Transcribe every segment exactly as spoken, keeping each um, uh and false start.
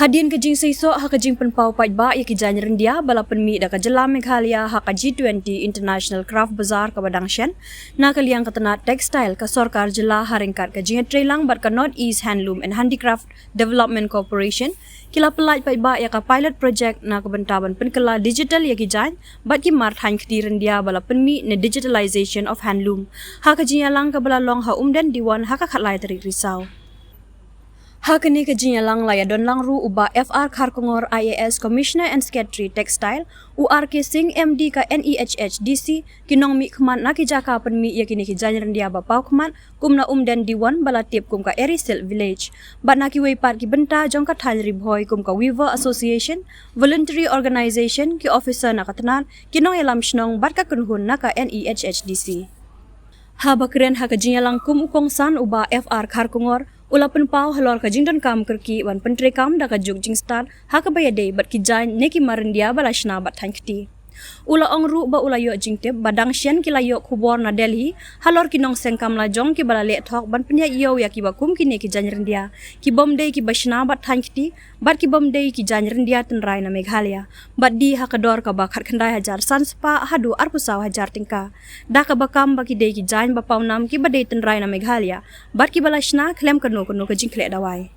Hadien ka jingseisoh ha ka jingpynpaw paidbah ïa ki jaiñ ryndia ba la pynmih da ka jylla Meghalaya ha ka G twenty International Craft Bazaar kaba dang shen, na ka liang ka tnat textile ka sorkar jylla ha ryngkat ka jingïatreilang bad ka North East Handloom and Handicraft Development Corporation, ki la pyllait paidbah ïa ka pilot project na ka bynta ban pynkylla digital ïa ki jaiñ bad ki mar thaiñ kti ryndia ba la pynmih ne digitalization of handloom, ha ka jingïalang kaba la long ha Umden Diwon ha ka khatlai tarik Risaw. Ha kane ka jingïalang la ïadonlang ruh u Bah F R Kharkongor, I A S, Commissioner and Secretary Textile, u R K Singh, M D ka N E H H D C, ki nongmihkhmat na ki jaka pynmih ïa kine ki jaiñ ryndia ba paw khmat, kum na Umden Diwon ba la tip kum ka Eri Silk Village, bad na kiwei pat ki bynta jong ka thaiñ Ri Bhoi kum ka Weaver Association, Voluntary Organization, ki officer na ka tnat, ki nongïalam shnong bad ka kynhun na ka N E H H D C. Haba kren ha ka jingïalang kum u kongsan, u Bah F R Kharkongor u la pynpaw halor ka jingdonkam kyrkieh ban pyntreikam da ka juk jingstad ha kaba ïadei bad ki jaiñ ne ki mar ryndia ba la shna bad thaiñ kti. U la ong ruh ba u la ïoh jingtip ba dang shen ki la ïoh khubor na Delhi halor ki nongseng kamla jong kiba la leh thok ban pynïaid ïew ïa kiba kum kine ki jaiñ ryndia, kibym dei kiba shna bad thaiñ kti bad kibym dei ki jaiñ ryndia tynrai na Meghalaya, bad die ha ka dor kaba khatkhyndai hajar san spah haduh arphew saw hajar tyngka, da kaba kam ba ki dei ki jaiñ ba paw nam kiba dei tynrai na Meghalaya bad kiba la shna khlem kano kano ka jingkhleh dawai.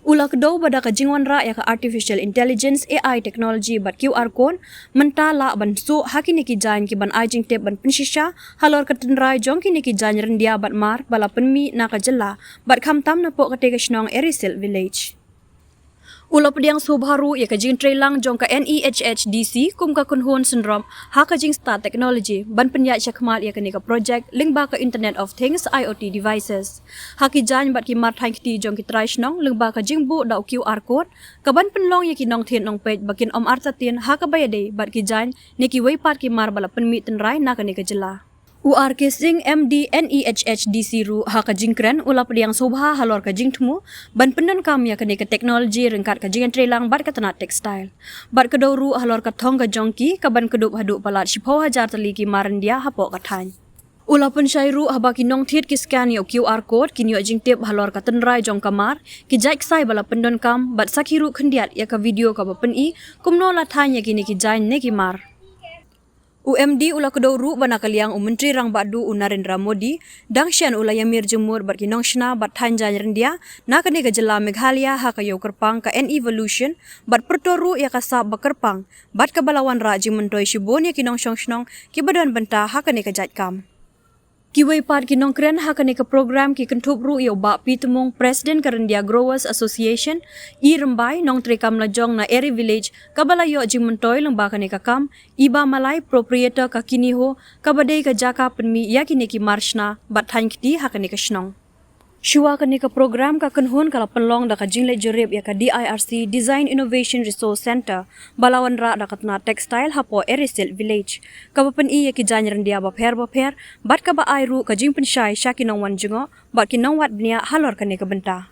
U la kdew ba da ka jingwanrah ïa ka artificial intelligence, A I technology bad Q R code, mynta lah ban suh ha kine ki jaiñ ki ban ai jingtip ban pynshisha halor ka tynrai jong kine ki jaiñ ryndia bad mar ba la pynmih na ka jylla bad khamtam napoh katei ka shnong Eri Silk Village. U la pdiang sngewbha ruh ïa ka jingtreilang jong ka N E H H D C kum ka kynhun synrop ha ka jingstad technology ban pynïaid shakhmat ïa kane ka project lyngba ka Internet of Things, I O T devices, ha ki jaiñ bad ki mar thaiñ kti jong ki trai shnong lyngba ka jingbuh da u Q R code ka ban pynlong ïa ki nongthied nongpeit ba kin ym artatien ha kaba ïadei bad ki jaiñ ne kiwei pat ki mar ba la pynmih tynrai na kane ka jylla. U R K Singh, M D, N E H H D C ruh ha ka jingkren u la pdiang sngewbha halor ka jingthmu ban pyndonkam ïa kane ka technology ryngkat ka jingïatreilang bad ka tnat textile, bad kdew ruh halor ka thong ka jong ki ka ban kdup haduh palat shiphew hajar tylli ki mar ryndia hapoh ka thaiñ. U la pynshai ruh haba ki nongthied ki scan ïa u Q R code kin ïoh jingtip halor ka tynrai jong ka mar, ki jait ksai ba la pyndonkam bad sakhi ruh khyndiat ïa ka video kaba pyni kumno la thaiñ ïa kine ki jaiñ ne ki mar. U M D u la kdew ruh ba na ka liang u Myntri Rangbah Duh u Narendra Modi dang shen u la ïamir jingmut bad ki nongshna bad thaiñ jaiñ ryndia na kane ka jylla Meghalaya ha ka ïew kyrpang ka N-Evolution, bad pyrto ruh ïa ka sap ba kyrpang bad kaba la wanrah jingmyntoi shibun ïa ki nongshong shnong kiba don bynta ha kane ka jait kam. Kiwei pat ki nongkren ha kane ka program ki kynthup ruh ïa u Bah P. Tymung, President ka Ryndia Growers Association, E. Rymbai, nongtreikam lajong na Eri Village kaba la ïoh jingmyntoi lyngba kane ka kam, Iba Malai, proprietor ka Kiniho, kaba dei ka jaka pynmih ïa kine ki mar shna bad thaiñ kti ha kane ka shnong. Shuwa kane ka program ka kynhun ka la pynlong da ka jingleit jurip ïa ka D I R C, Design Innovation Resource Centre, ba la wanrah da ka tnat textile hapoh Eri Silk Village, kaba pyni ïa ki jaiñ ryndia bapher bapher bad kaba ai ruh ka jingpynshai sha ki nongwan jngoh bad ki nongwad bniah halor kane ka bynta.